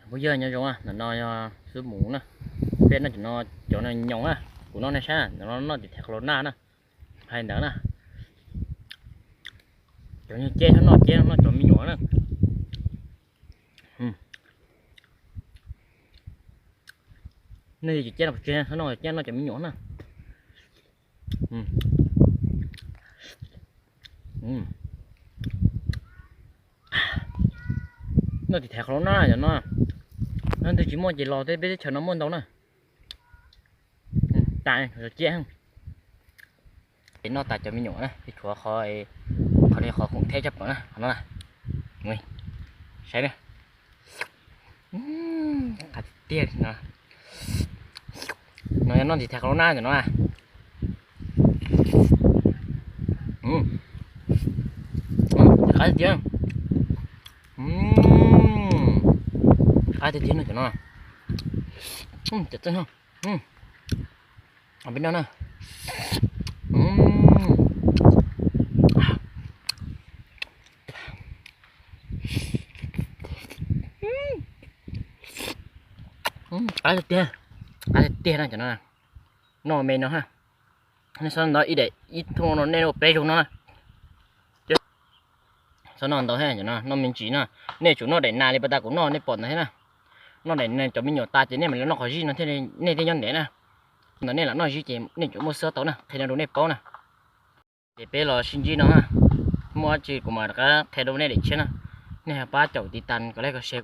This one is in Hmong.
Phooj ywg nyob zoo, ntawm no yog xub mus na, peb noj cov no, cov no nyoos na, kuv noj nej saib, ntawm no noj tiv thaiv qhov los naj na, hais ntawd na, cov nyuag ceb txhob noj, ceb noj cov me nyuam na. Nej cov ceb no tsis txhob noj, ceb noj cov me nyuam na. Noj tiv thaiv qhov los naj cov no, leej twg tsis muaj ces los tej peb teb chaws no muaj ntau na. Tas cov ceb, ces noj tas cov me nyuam na, tshuav qhov, qhov li qhov khoom theb tshaj plaws na, qhov no na, saib na, qab tiag tiag no. No yog noj tiv thaiv qhov los naj cov no. Qab tiag tiag, qab tiag tiag no cov no. Cov txawj no, peb noj na. Qab tiag tiag, qab tiag tiag no cov no. Noj me no ha. Nej xob noj ntau, ib daim ib thooj no nej ua peb zaug no na. Xob noj ntau thiab, noj me ntsis no. Nej tsum noj daim nas li pas tas kuv noj nej pom ntawd thiab na. Noj daim nas cov me nyuam tas ces nej mam li noj qhov zij no thiaj nej thiaj nyob ntev na. Ntawm nej lam noj zij ces nej tsum muaj xwb tau na, qhia no rau nej paub na. Ces peb los sib ntsib no, muaj dab tsi kuv mam rov qab qhia rau nej daim tshiab na. Nej ho pab caum tiv tas, kom like, kom share,